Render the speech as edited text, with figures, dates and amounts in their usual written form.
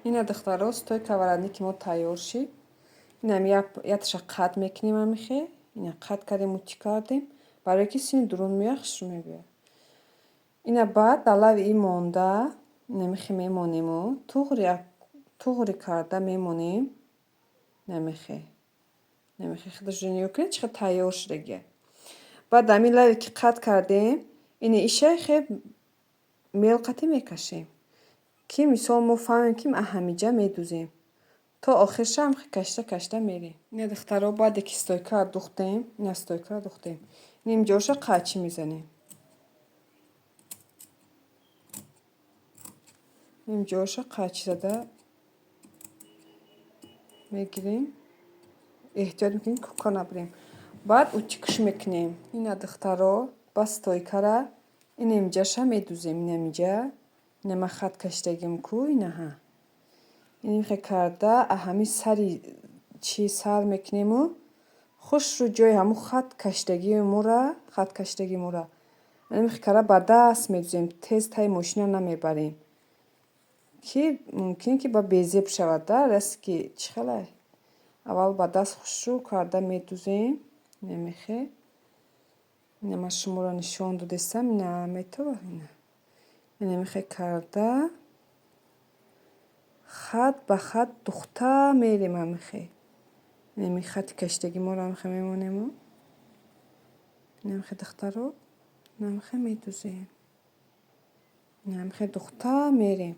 Ина, духтаро, стойка воротники мо тайёр шид. Инам якташа қат мекунем ҳамихе. Ина, қат кардем, утюг кардем, барое ки сини дурун меояд, хушрӯ мебиёяд. Ина, баъд дар лави ин монда инамихе мемонему, туғри карда мемонем. Инамихе худашро нигоҳ кунед, чӣ хел тайёр шудагия. Баъд ҳамин лаве ки қат кардем, ини иша хе мел қатӣ мекашем, ки мисол мо фаҳмем, ки ҳамиҷа медузем. То охирша ҳам кашида кашида мерем. Ина, духтаро, баъде ки стойкаро духтем, ина, стойкаро духтем, нимҷоша қайчӣ мезанем. Нимҷоша қайчӣ зада мегирем. Эҳтиёт мекунем, кӯка набирем. Баъд утюгш мекунем. Ина, духтаро, ба стойкара ина инҷаша медузем. Ина инҷа, ина ман хат кашидагим ку, инаҳа. Инихе карда, ҳамин сари чӣ сар мекунему, хушрӯ ҷои ҳамун хат кашидагии мора, хат кашидагии мора. Инихе карда ба даст медузем, тез таи мошина намебарем. Ки мумкин ки ба безеб шавад, да, раст ки чӣ хелай. Аввал ба даст хушрӯ карда медузем. Инамихе. Ина ман шуморо нишон додестам, ина метова, ина. Инамихе карда хат ба хат духта мерем ҳамихе. Инами хати кашидагӣ моро ҳамихе мемонему. Инамихе, духтаро, инамихе медузем. Инамихе духта мерем.